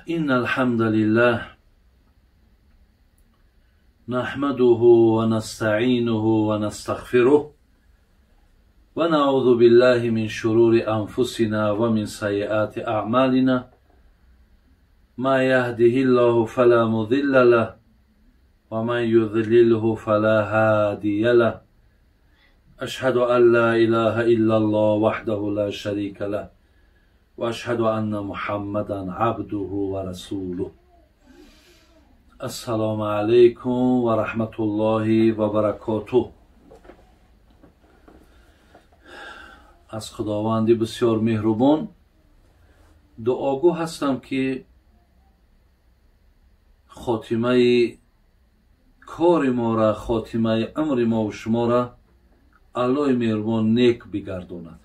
إن الحمد لله نحمده ونستعينه ونستغفره ونعوذ بالله من شرور أنفسنا ومن سيئات أعمالنا ما يهده الله فلا مضل له ومن يضلله فلا هادي له أشهد أن لا إله إلا الله وحده لا شريك له وأشهد أن محمدا عبده ورسوله. السلام عليكم ورحمة الله وبركاته. از خداوندی بسیار مهربان دعاگو هستم که خاتمه کار ما را، خاتمه امر ما و شما را الله مهربان نیک بگرداند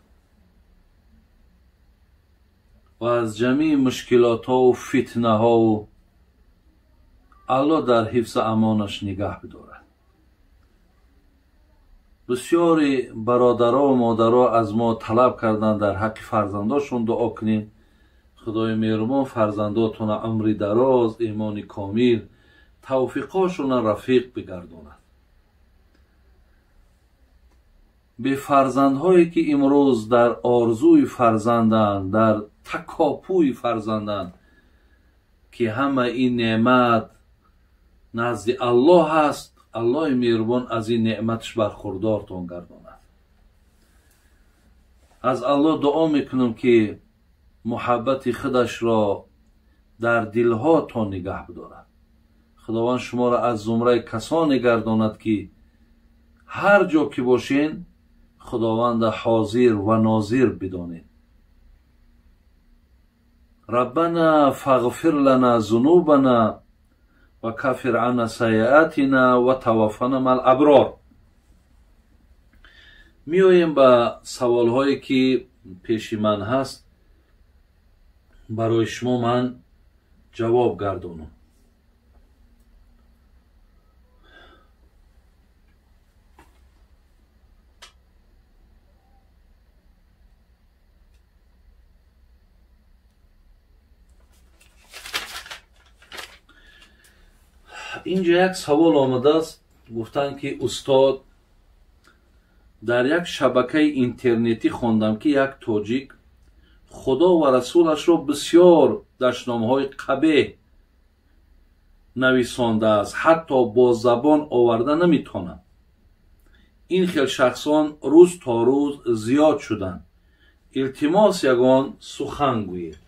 و از جمیع مشکلات ها و فتنه ها و الله در حفظ امانش نگه بدارد. بسیاری برادرها و مادرها از ما طلب کردند در حق فرزنداشون دعا کنیم. خدای مهربان فرزنداتون عمری دراز، ایمان کامل، توفیقاشون رفیق بگرداند. به فرزندهایی که امروز در آرزوی فرزندند، در تکاپوی فرزندند، که همه این نعمت نزد الله هست، الله مهربان از این نعمتش برخوردارتان گرداند. از الله دعا میکنم که محبت خودش را در دلهاتان نگه بدارد. خداوند شما را از زمره کسانی گرداند که هر جا که باشین خداوند حاضر و ناظر بدانید. ربنا فاغفر لنا ذنوبنا و کفر عنا سیئاتنا و توفنا مع الابرار. میاییم به سوال هایی که پیش من هست، برای شما من جواب گردانم. اینجا یک سوال آمده است، گفتند که استاد در یک شبکه اینترنتی خواندم که یک تاجیک خدا و رسولش را بسیار دشنام‌های قبیح نویسانده است، حتی با زبان آورده نمیتونم. این خیل شخصان روز تا روز زیاد شدند. التماس یگان سخن گویید.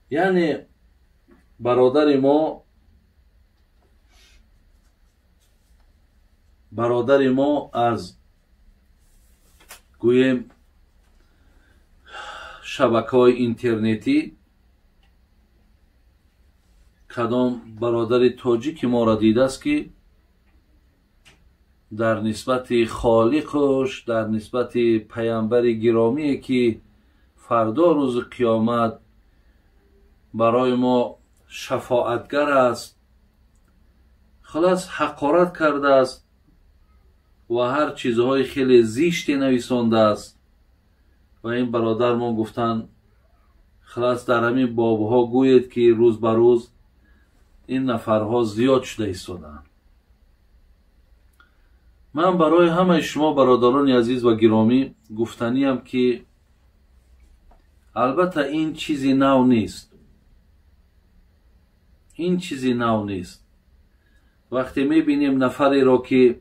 یعنی برادر ما از گویم شبکه‌های اینترنتی کدام برادر تاجیک ما را دیده است که در نسبت خالقش، در نسبت پیامبر گرامی که فردا روز قیامت برای ما شفاعتگر است، خلاص حقارت کرده است و هر چیزهای خیلی زیشتی نویسانده است. و این برادر ما گفتن خلاص در همین بابها گویید که روز به روز این نفرها زیاد شده ایستادند. من برای همه شما برادران عزیز و گرامی گفتنیم که البته این چیزی نو نیست، این چیزی نو نیست. وقتی میبینیم نفری را که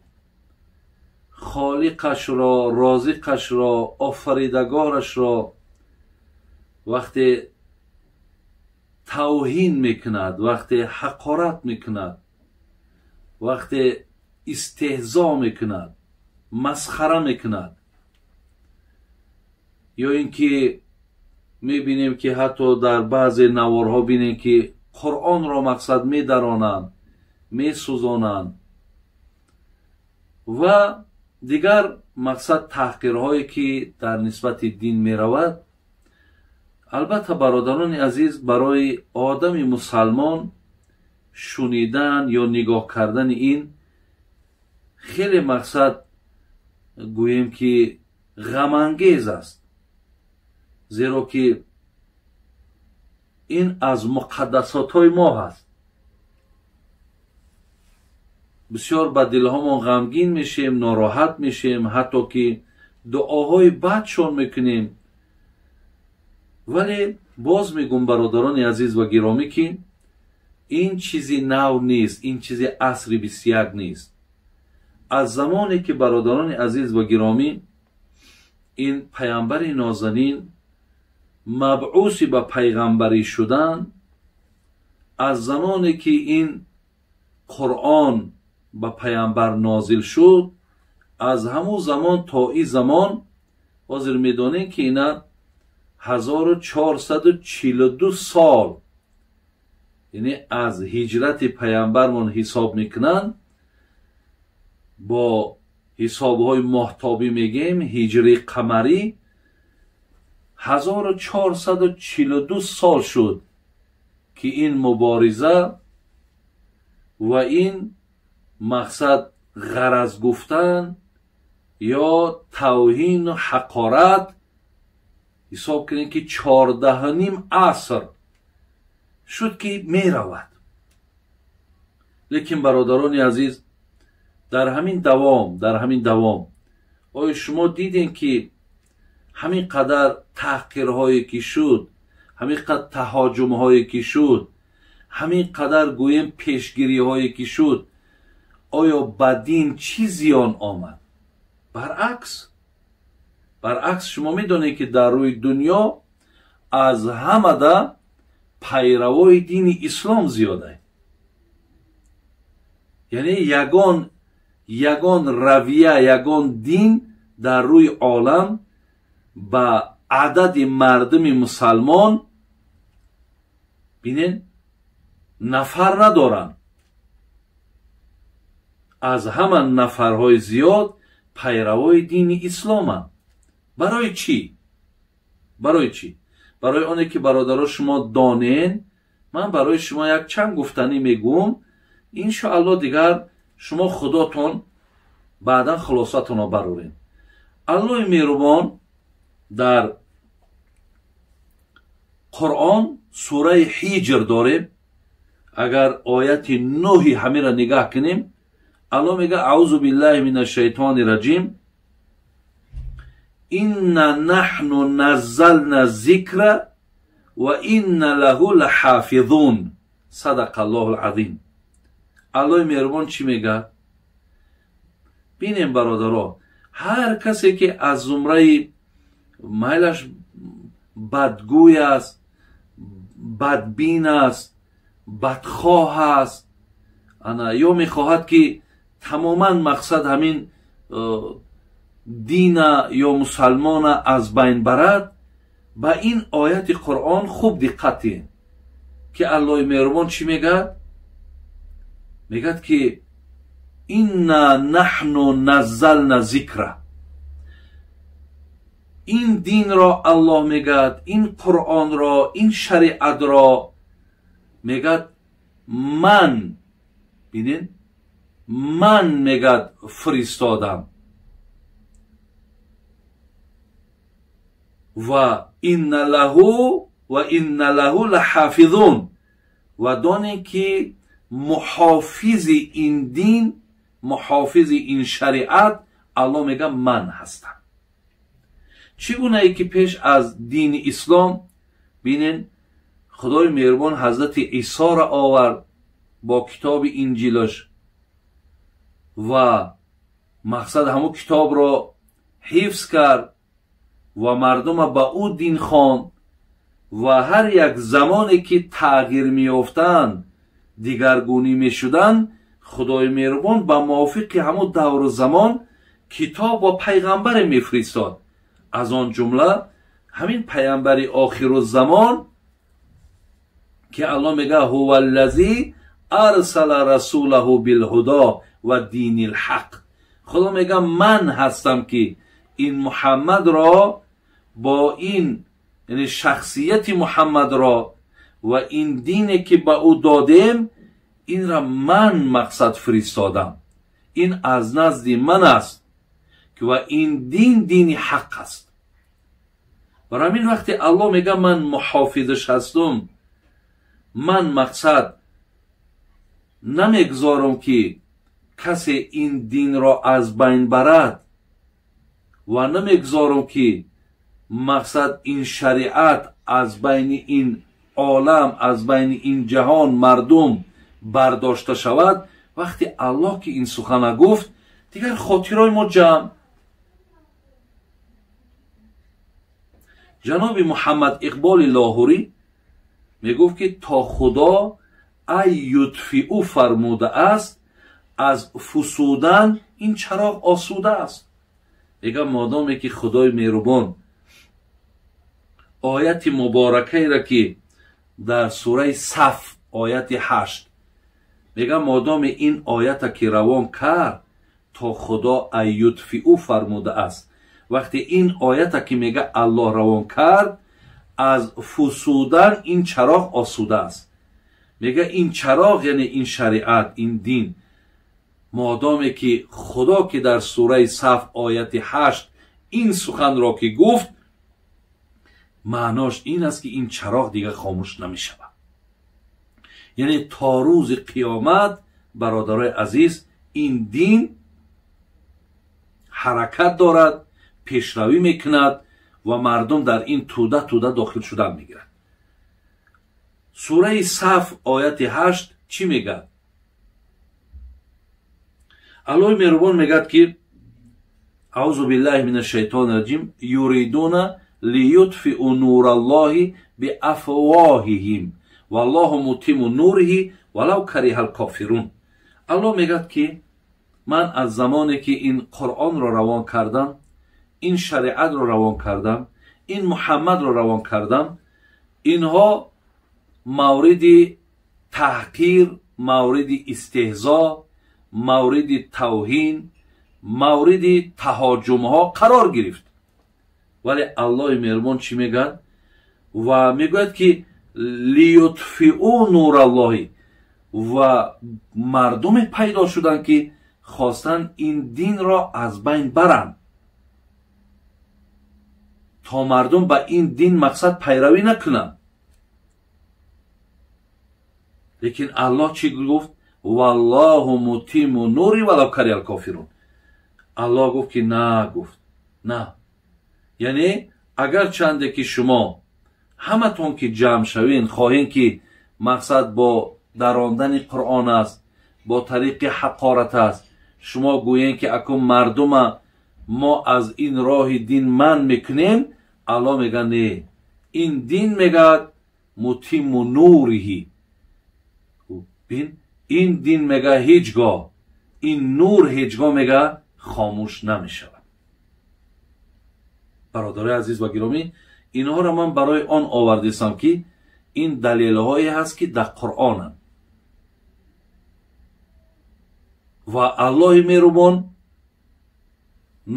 خالقش را، رازقش را، آفریدگارش را وقتی توهین میکند، وقتی حقارت میکند، وقتی استهزا میکند، مسخره میکند، یا اینکه میبینیم که حتی در بعض نوارها بینیم که قرآن را مقصد میدرانند، میسوزانند و دیگر مقصد تحقیرهایی که در نسبت دین میرود. البته برادران عزیز، برای آدم مسلمان شنیدن یا نگاه کردن این خیلی مقصد گوییم که غم انگیز است، زیرا که Ин аз муқаддасотҳои мо ҳаст. Бисёр ба дилҳомон ғамгин мешем, нороҳат мешем, ҳатто ки дуоҳои бадшон мекунем. Вале боз мегӯм, бародарони азиз ва гиромӣ, ки ин чизи нав нест, ин чизи асри 21 нест. Аз замоне ки, бародарони азиз ва гиромӣ, ин паямбари нозанин мабъуси ба пайғамбарӣ шудан, аз замоне ки ин Қуръон ба паямбар нозил шуд, аз ҳамун замон то ин замон, ҳозир медонем ки ина 1442 сол, яъне аз ҳиҷрати паямбармон ҳисоб мекунанд, бо ҳисобҳои моҳтобӣ мегем, ҳиҷри қамарӣ, 1442 сол шуд ки ин мубориза ва ин мақсад ғараз гуфтан ё тавҳину ҳақорат, ҳисоб кунем ки 14.5 аср шуд ки меравад. Лекин бародарони азиз, дар ҳамин давом оё шумо дидем ки ҳамин қадар таҳқирҳое ки шуд, ҳамин қадар таҳоҷумҳое ки шуд, ҳамин қадар гӯем пешгириҳое ки шуд, оё ба дин чӣ зиён омад? Баръакс, шумо медонед ки дар рӯи дунё аз ҳамада пайравои дини ислом зиёда. Яъне ягон равия, ягон дин дар рӯи олам ба адади мардуми мусалмон, бинед, нафар надоранд. Аз ҳама нафарҳои зиёд пайравои дини исломанд. Барои чӣ? Барои чӣ? Барои оне ки, бародаро, шумо донен, ман барои шумо як чанд гуфтанӣ мегӯм, иншоалло дигар шумо худотон баъдан хулосатонро бароред. Аллоҳи меҳрубон дар Қуръон сураи Ҳиҷр дорем. Агар ояти 9 ҳамира нигаҳ кунем, Аллоҳ мега: аузу биллаҳи мина шайтони раҷим, инна наҳну наззална зикра ва инна лаҳу лаҳофизун. Садақа Аллоҳу алазим. Аллоҳи меҳрубон чӣ мегӯяд? Бинем, бародаро, ҳар касе ки аз зумраи майлаш бадгӯй аст, бадбин аст, бадхоҳ аст, ана ё мехоҳад ки тамоман мақсад ҳамин дина ё мусалмона аз байн барад, ба ин ояти Қуръон хуб диққат диҳем ки Аллоҳи меҳрубон чӣ мегӯяд? Мегӯяд ки инна наҳну наззална зикра. Ин динро Аллоҳ мегӯяд, ин Қуръонро, ин шариатро мегӯяд ман, бинед, ман мегӯяд фиристодам. Ва инна лаҳу ва инна лаҳу лаҳофизун. Ва донем ки муҳофизи ин дин, муҳофизи ин шариат, Аллоҳ мегӯяд ман ҳастам. Чӣ гунае ки пеш аз дини ислом, бинен, Худои меҳрубон ҳазрати Исоро овард бо китоби Инҷилаш ва мақсад ҳамун китобро ҳифз кард ва мардума ба ӯ дин хонд ва ҳар як замоне ки тағйир меёфтанд, дигаргунӣ мешуданд, Худои меҳрубон ба мувофиқи ҳамун давру замон китоб ва пайғамбаре мефиристод. Аз он ҷумла ҳамин пайғамбари охиру замон ки Аллоҳ мегӯяд: ҳува аллази арсала расулаҳу билҳудо ва дини лҳақ. Худо мегӯяд ман ҳастам ки ин Муҳаммадро бо ин, яъне шахсияти Муҳаммадро ва ин дине ки ба ӯ додем, инра ман мақсад фиристодам. Ин аз назди ман аст ва ин дин дини ҳақ аст. Барои ҳамин вақте Аллоҳ мегӯяд ман муҳофизаш ҳастум, Ман мақсад намегузорам ки касе ин динро аз байн барад ва намегузорам ки мақсад ин шариат аз байни ин олам, аз байни ин ҷаҳон мардум бардошта шавад. Вақте Аллоҳ ки ин сухана гуфт, дигар хотирои мо ҷамъ. Ҷаноби Муҳаммад Иқболи Лоҳурӣ мегуфт ки то Худо ай ютфиу фармудааст, аз фусудан ин чароғ осуда аст. Мегӯяд модоме ки Худои меҳрубон ояти муборакаеро ки дар сураи Саф ояти 8 мегӯяд, модоме ин оята ки равон кард, то Худо ай ютфиу фармудааст, вақте ин оята ки мегӯяд Аллоҳ равон кард, аз фусудан ин чароғ осуда аст. Мегӯяд ин чароғ, яъне ин шариат, ин дин, модоме ки Худо ки дар сураи Саф ояти 8 ин суханро ки гуфт, маънош ин аст ки ин чароғ дигар хомӯш намешавад. Яъне то рӯзи қиёмат, бародарои азиз, ин дин ҳаракат дорад, пешравӣ мекунад ва мардум дар ин тӯда тӯда дохил шудан мегирад. Сураи Саф ояти 8 чӣ мегӯяд? Аллоҳи меҳрубон мегӯяд ки аузу биллаҳи мин ашшайтони раҷим, юридуна лиютфиу нураллоҳи биафвоҳиҳим валлоҳу мутиму нуриҳи валав кариҳал кофирун. Аллоҳ мегӯяд ки ман аз замоне ки ин Қуръонро равон кардам, ин шариатро равон кардам, ин Муҳаммадро равон кардам, инҳо мавриди таҳқир, мавриди истеҳзо, мавриди тавҳин, мавриди таҳоҷумҳо қарор гирифт. Вале Аллоҳи меҳрубон чӣ мегӯяд? Ва мегӯяд ки лиютфиу нураллоҳи, ва мардуме пайдо шуданд ки хостанд ин динро аз байн баранд, то мардум ба ин дин мақсад пайравӣ накунанд. Лекин Аллоҳ чӣ гуфт? Валлоҳу мутиму нури валав кариҳал кофирун. Аллоҳ гуфт ки на, гуфт на, яъне агарчанде ки шумо ҳаматон ки ҷамъ шавен, хоҳем ки мақсад бо дарондани Қуръон аст, бо тариқи ҳақорат аст, шумо гӯен ки акун мардума мо аз ин роҳи дин манъ мекунем, Аллоҳ мегӯяд не, ин дин мегӯяд мутиму нуриҳи, бин, ин дин мегӯяд ҳеҷ гоҳ, ин нур ҳеҷ гоҳ мегӯяд хомӯш намешавад. Бародарои азиз ва гиромӣ, инҳоро ман барои он овардистам ки ин далелҳое ҳаст ки дар Қуръонанд ва Аллоҳи меҳрубон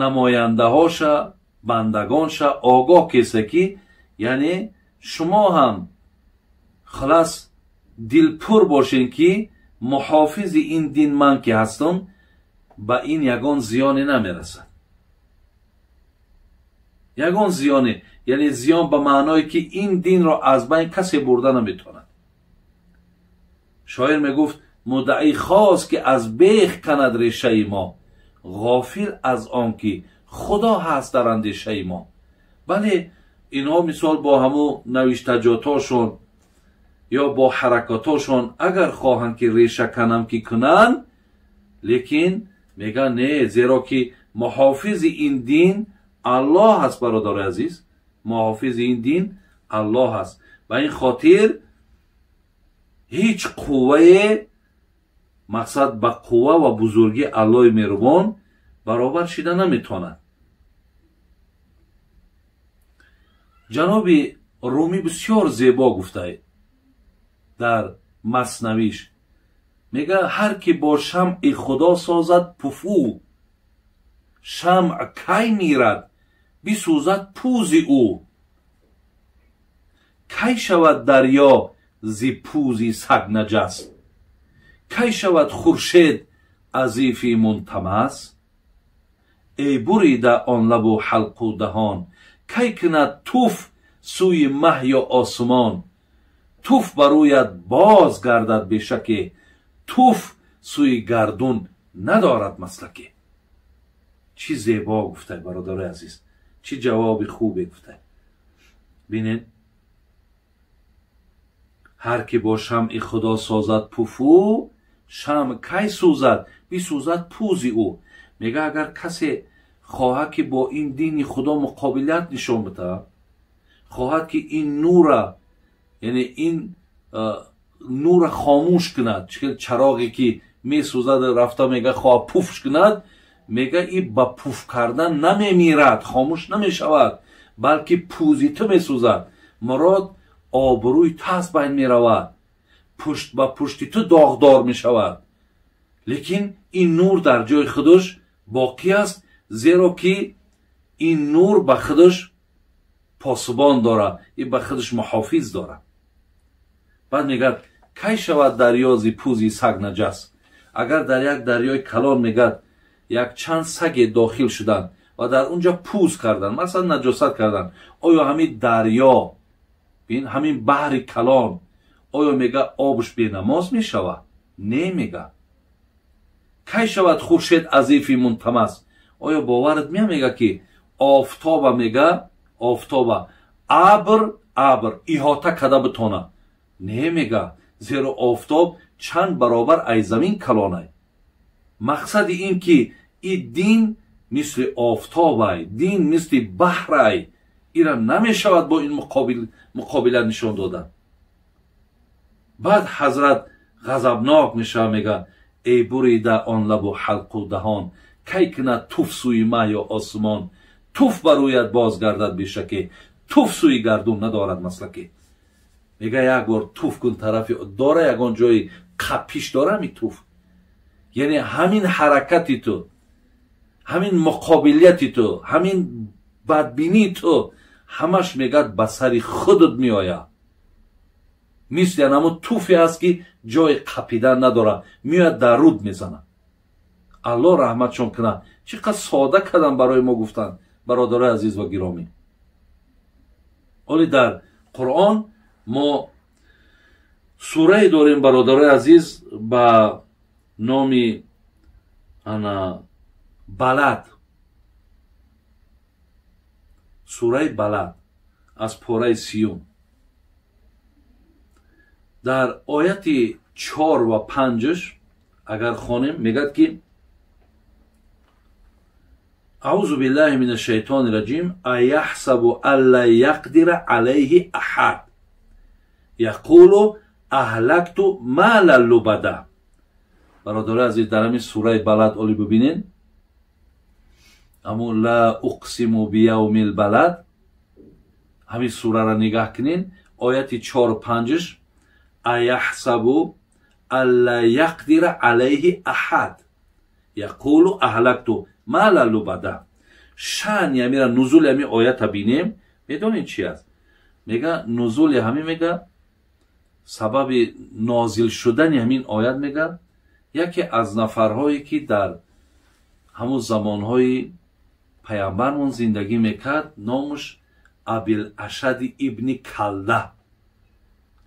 намояндаҳоша, бандагонша огоҳ кеса ки яъне шумо ҳам халас дилпур бошен ки муҳофизи ин дин ман ки ҳастам, ба ин ягон зиёне намерасад. Ягон зиёне, яъне зиён ба маъное ки ин динро аз байн касе бурда наметавонад. Шоир мегуфт муддаӣ хост ки аз бех канад решаи мо, ғофил аз он ки Худо ҳаст дар андешаи мо. Бале, инҳо мисол бо ҳамун навиштаҷотҳошон ё бо ҳаракатҳошон агар хоҳанд ки реша канам ки кунанд, лекин мегӯянд не, зеро ки муҳофизи ин дин Аллоҳ аст. Бародари азиз, муҳофизи ин дин Аллоҳ аст. Ба ин хотир ҳеҷ қуввае мақсад ба қувва ва бузургии Аллоҳи меҳрубон баробар шида наметавонад. Ҷаноби Румӣ бисёр зебо гуфтае дар маснавиш, мегӯяд ҳар ки бо шамъи Худо созад пуфу, шамъ кай мирад бисӯзад пӯзи ӯ, кай шавад дарё зи пӯзи саг наҷас, кай шавад хуршед азифи мунтамас, эй бурида он лабу ҳалқу даҳон, кай кунад туф сӯи маҳ ё осмон, Туф барӯяд боз гардад бешаке, туф сӯи гардун надорад маслаке. Чӣ зебо гуфтай, бародарои азиз, чӣ ҷавоби хубе гуфтай. Бинед, ҳар ки бо шамъи Худо созад пуфу, шамъ кай сӯзад, бисӯзад пӯзи ӯ. Мега агар касе хоҳад ки бо ин дини Худо муқобилият нишон бидаҳад, хоҳад ки ин нура, яъне ин нура хомӯш кунад, чароғе ки месӯзад рафта мега хоҳад пуфш кунад, мега и ба пуф кардан намемирад, хомӯш намешавад, балки пӯзи ту месӯзад. Мурод обрӯи ту аз байн меравад, пушт ба пушти ту доғдор мешавад. Лекин ин нур дар ҷои худаш боқӣ аст, зеро ки ин нур ба худаш посубон дорад, и ба худаш муҳофиз дорад. Баъд мегӯяд кай шавад дарёзи пӯзи саг наҷас? Агар дар як дарёи калон мегӯяд якчанд саге дохил шуданд ва дар он ҷо пӯз карданд, масалан наҷосат карданд, оё ҳамин дарё, ҳамин баҳри калон, оё мега обш бенамоз мешавад? Не, мега. Кай шавад хуршед азифи мунтамас? Оё боварат мея мега ки офтоба, мега офтоба абр иҳота карда битона? Не, мега, зеро офтоб чанд баробар ай замин калонай. Мақсади ин ки и дин мисли офтобай, дин мисли баҳрай, ира намешавад бо ин муқобилат нишон додан. Баъд ҳазрат ғазабнок мешавад, мега эй бурида он лабу ҳалқу даҳон, кай кунад туф сӯи ма ё осмон, туф барӯяд боз гардад бешаке, туф сӯи гардун надорад маслаке. Мега як бор туф кун тарафи дора, ягон ҷои қапиш дора ҳами туф. Яъне ҳамин ҳаракати ту, ҳамин муқобилияти ту, ҳамин бадбинии ту ҳамаш мегӯяд ба сари худат меояд. Мисли анамо туфе аст ки ҷои қапидан надорад, меояд дар руд мезанад. Аллоҳ раҳматшон кунад, чӣ қадр сода карданд барои мо гуфтанд, бародарои азиз ва гиромӣ. Оли дар Қуръон мо сурае дорем, бародарои азиз, ба номи ана Балад, сураи Балад аз пораи 30. Дар ояти 4 ва 5 агар хонем мегӯяд ки аузу биллаҳи мин ашшайтони раҷим, аяҳсабу ан ла яқдира алайҳи аҳад яқулу аҳлакту малан лубада. Бародарои азиз, дар ҳамин сураи Балад оли бибинед, аммо ла уқсиму биявмил балад, ҳамин сураро нигаҳ кунед, ояти 4 5, аяҳсабу ан ла яқдира алайҳи аҳад яқулу аҳлакту малан лубада. Шаъни ҳамира нузули ҳамин оята бинем, медонед чи аст? Мега нузули ҳамин, мега сабаби нозил шудани ҳамин оят, мега яке аз нафарҳое ки дар ҳамун замонҳои паямбармон зиндагӣ мекард, номаш Абилашади ибни Калда,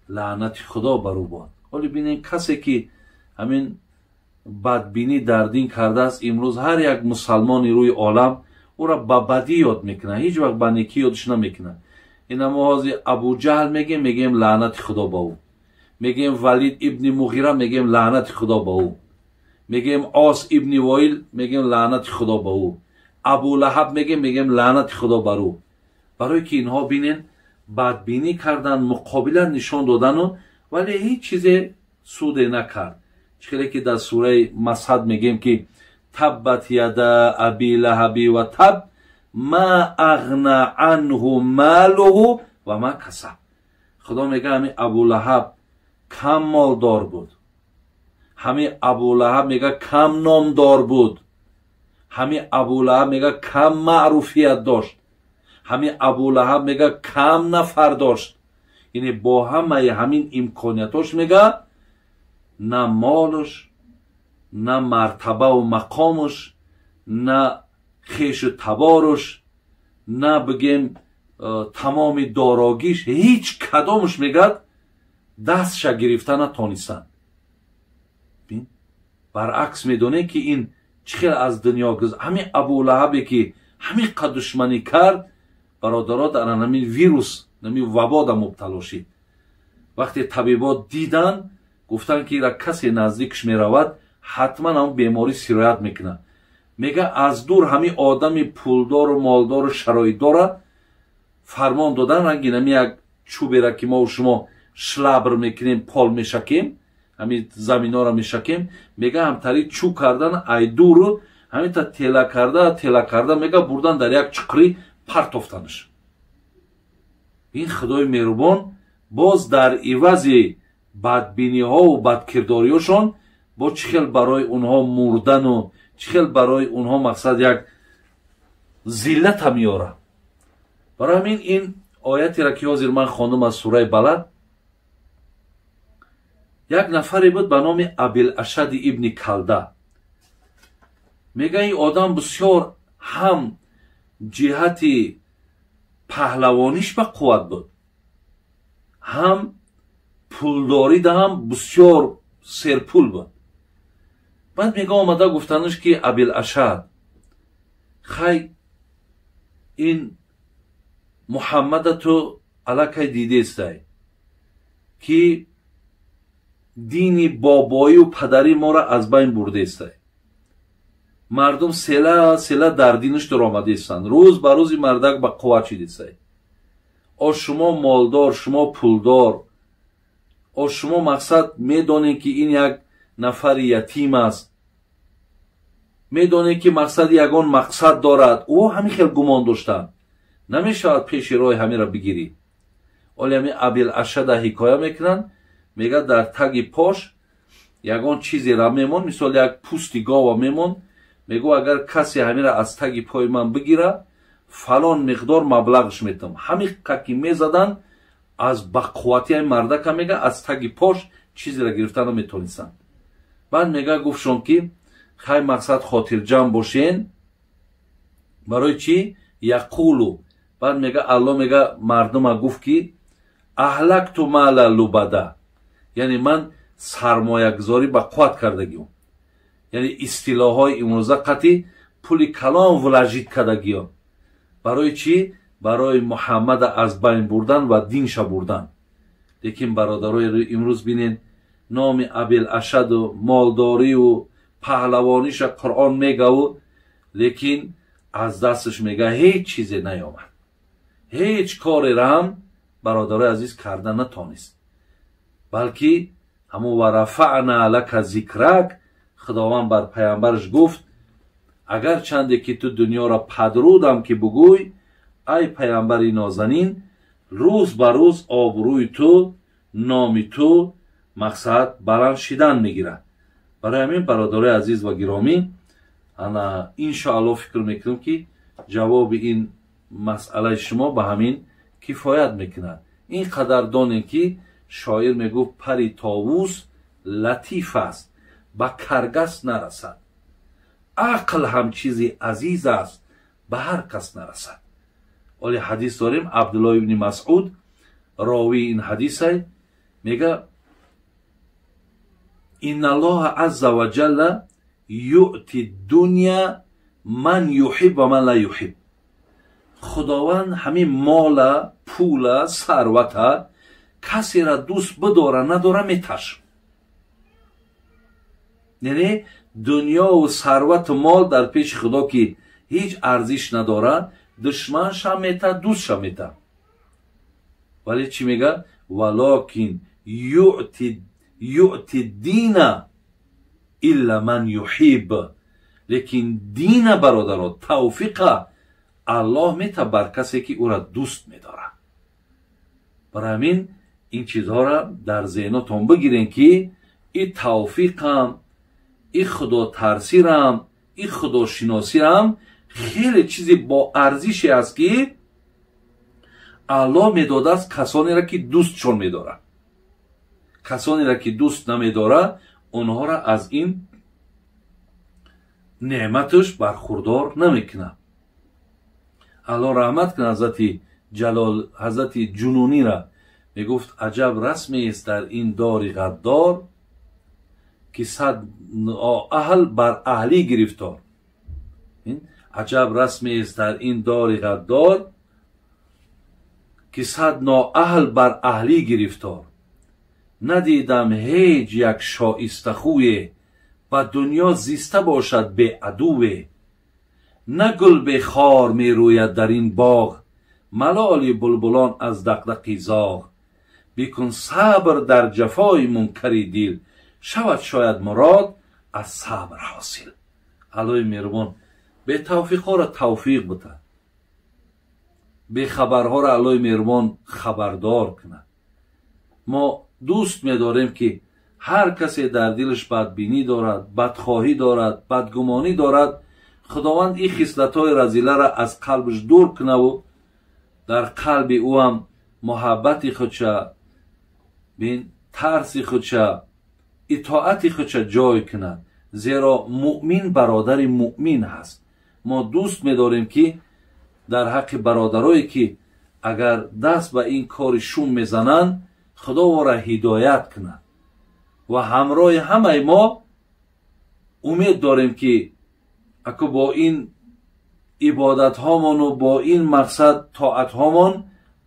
лаънати Худо бар ӯ бод. Ҳоло бинед, касе ки ҳамин бадбинӣ дар дин кардааст, имрӯз ҳар як мусалмони рӯи олам ӯра ба бадӣ ёд мекунад, ҳеҷ вақт ба некӣ ёдш намекунад. Ина мо ҳозир Абуҷаҳл мегем, мегем лаънати Худо ба ӯ, мегем Валид ибни Муғира, мегем лаънати Худо ба ӯ, мегем Ос ибни Воил, мегем лаънати Худо ба ӯ, Абулаҳаб мегем, мегем лаънати Худо бар ӯ. Барое ки инҳо бинен бадбинӣ кардан, муқобилат нишон додану, вале ҳеҷ чизе суде накард. Чӣ хеле ки дар сураи Масад мегем ки таббат яда аби лаҳаби ва таб ма ағна анҳу малуҳу ва ма касаб. Худо мега ҳамин Абулаҳаб кам молдор буд, ҳамин Абулаҳаб мега кам номдор буд, ҳамин Абулаҳаб мега кам маъруфият дошт, ҳамин Абулаҳаб мега кам нафар дошт. Яъне бо ҳамаи ҳамин имкониятош мега на молуш, на мартабаву мақомуш, на хешу таборуш, на бигем тамоми дорогиш, ҳеҷ кадомуш мегӯяд Дастша гирифта натонистанд. Баръакс, медонед, ки ин чӣ хел аз дунё гуз, ҳамин Абулаҳабе, ки ҳамин қад душманӣ кард, бародаро, дар ҳамин вирус, ҳамин вабода мубтало шид. Вақте табибот дидан, гуфтанд, ки ира касе наздикш меравад, ҳатман ҳамн беморӣ сироят мекунад. Мега, аз дур ҳамин одами пулдору молдору шароитдора фармон додан, ранги нами як чӯбера, ки мову шумо шлабр мекунем, пол мешакем, ҳамин заминҳоро мешакем, мега, ҳамтари чӯ кардан, айдуру ҳаминта тела карда, тела карда, мега, бурдан, дар як чуқурӣ партофтанаш. Ин Худои меҳрубон боз дар ивази бадбиниҳову бадкирдориҳошон бо чӣ хел барои онҳо мурдану чӣ хел барои онҳо, мақсад, як зиллата меорад. Барои ҳамин ин оятеро, ки ҳозир ман хондум аз сураи Балад, як нафаре буд ба номи Абилашади ибни Калда. Мега, ин одам бисёр ҳам ҷиҳати паҳлавониш ба қувват буд, ҳам пулдорида ҳам бисёр серпул буд. Баъд, мега, омада гуфтанаш, ки Абилашад, хай, ин Муҳаммада ту аллакай дидестай, ки дини бобоию падарӣ моро аз байн бурдестай, мардум села села дар динаш даромадестанд, рӯз ба рӯзи мардак ба қувват шидестай. О, шумо молдор, шумо пулдор, о, шумо, мақсад, медонед, ки ин як нафари ятим аст, медонед, ки мақсади ягон мақсад дорад. Ӯ ҳамин хел гумон доштанд, намешавад пеши роҳи ҳаминро бигирӣ. Оли ҳамин Абилашада ҳикоя мекунанд, мега, дар таги пош ягон чизера мемон, мисол, як пӯсти гова мемон. Мегӯ, агар касе ҳаминро аз таги пои ман бигира, фалон миқдор маблағш метам. Ҳамин ки мезаданд, аз бақуввати ҳамин мардака, мега, аз таги пош чизеро гирифта наметонистанд. Баъд, мега, гуфтшон, ки хай, мақсад, хотирҷамъ бошен. Барои чӣ? Яқулу, баъд мега, Алло, мега, мардума гуфт, ки аҳлакту мала лубада, яъне ман сармоягузорӣ ба қувват кардагиём, яъне истилоҳҳои имрӯза қатъи пули калон вложить кардагиём. Барои чӣ? Барои Муҳаммада аз байн бурдан ва динша бурдан. Лекин, бародарои, имрӯз бинен, номи Абилашаду молдорию паҳлавониша Қуръон мегаву, лекин аз дасташ, мега, ҳеҷ чизе наёмад, ҳеҷ корера ҳам, бародарои азиз, карда натонист, балки ҳамун ва рафаъна лака зикрак. Худованд бар паямбараш гуфт: агарчанде ки ту дунёро падрудам, ки бугӯй, ай паямбари нозанин, рӯз ба рӯз обрӯи ту, номи ту, мақсад, баланд шидан мегирад. Барои ҳамин, бародарои азиз ва гиромӣ, ана, иншоалло, фикр мекунам, ки ҷавоби ин масъалаи шумо ба ҳамин кифоят мекунад. Ин қадар донем, ки шоир мегуфт: пари товус латиф аст, ба каргас нарасад, ақл ҳам чизи азиз аст, ба ҳар кас нарасад. Оле ҳадис дорем, Абдулло ибни Масъуд ровии ин ҳадисай, мега: инналлоҳа азза ва ҷалла юъти дуня ман юҳиб ва ман ла юҳиб. Худованд ҳамин мола, пула, сарвата касера дӯст бидора, надора, меташ. Яъне дунёву сарвату мол дар пеши Худо, ки ҳеҷ арзиш надорад, душманша мета, дӯстша мета. Вале чӣ мега? Валокин юъти дина илла ман юҳиб. Лекин дина, бародаро, тавфиқа Аллоҳ мета бар касе, ки ӯра дӯст медорад. Барои ҳамин ин чизҳоро дар зеҳнотон бигирен, ки и тавфиқам, и худотарсирам, и худошиносирам хеле чизи боарзише аст, ки Аллоҳ медодааст касонеро, ки дӯстшон медорад. Касонеро, ки дӯст намедорад, онҳоро аз ин неъматаш бархурдор намекунад. Аллоҳ раҳмат кунад ҳазрати Ҷалол, ҳазрати Ҷунунира. Мегуфт аҷаб расмест дар ин дори ғаддор, ки сад аҳл бар аҳлӣ гирифтор. Аҷаб расмест дар ин дори ғаддор, ки сад ноаҳл бар аҳлӣ гирифтор. Надидам ҳеҷ як шоистахӯе, ба дунё зиста бошад беадуве. На гул бехор мерӯяд дар ин боғ, малоли булбулон аз дақдақи зоғ. Бикун сабр дар ҷафои мункари дил, шавад шояд мурод аз сабр ҳосил. Аллоҳи меҳрубон бетавфиқҳоро тавфиқ битад, бехабарҳоро Аллоҳи меҳрубон хабардор кунад. Мо дӯст медорем, ки ҳар касе дар дилаш бадбинӣ дорад, бадхоҳӣ дорад, бадгумонӣ дорад, Худованд ин хислатҳои разиларо аз қалбаш дур кунаву дар қалби ӯ ҳам муҳаббати худша, бин тарси худша, итоати худша ҷой кунад. Зеро муъмин бародари муъмин ҳаст. Мо дӯст медорем, ки дар ҳаққи бародарое, ки агар даст ба ин кори шум мезананд, Худо ора ҳидоят кунад. Ва ҳамроҳи ҳамаи мо умед дорем, ки аку бо ин ибодатҳомону бо ин мақсад тоатҳомон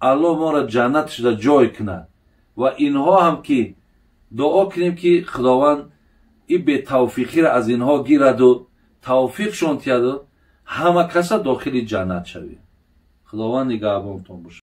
Аллоҳ моро ҷаннат шуда ҷой кунад. Ва инҳо ҳам ки дуо кунем, ки Худованд ин бетавфиқиро аз инҳо гираду тавфиқшон тиҳаду ҳама каса дохили ҷаннат шавем. Худованд нигаҳбонтон бошад.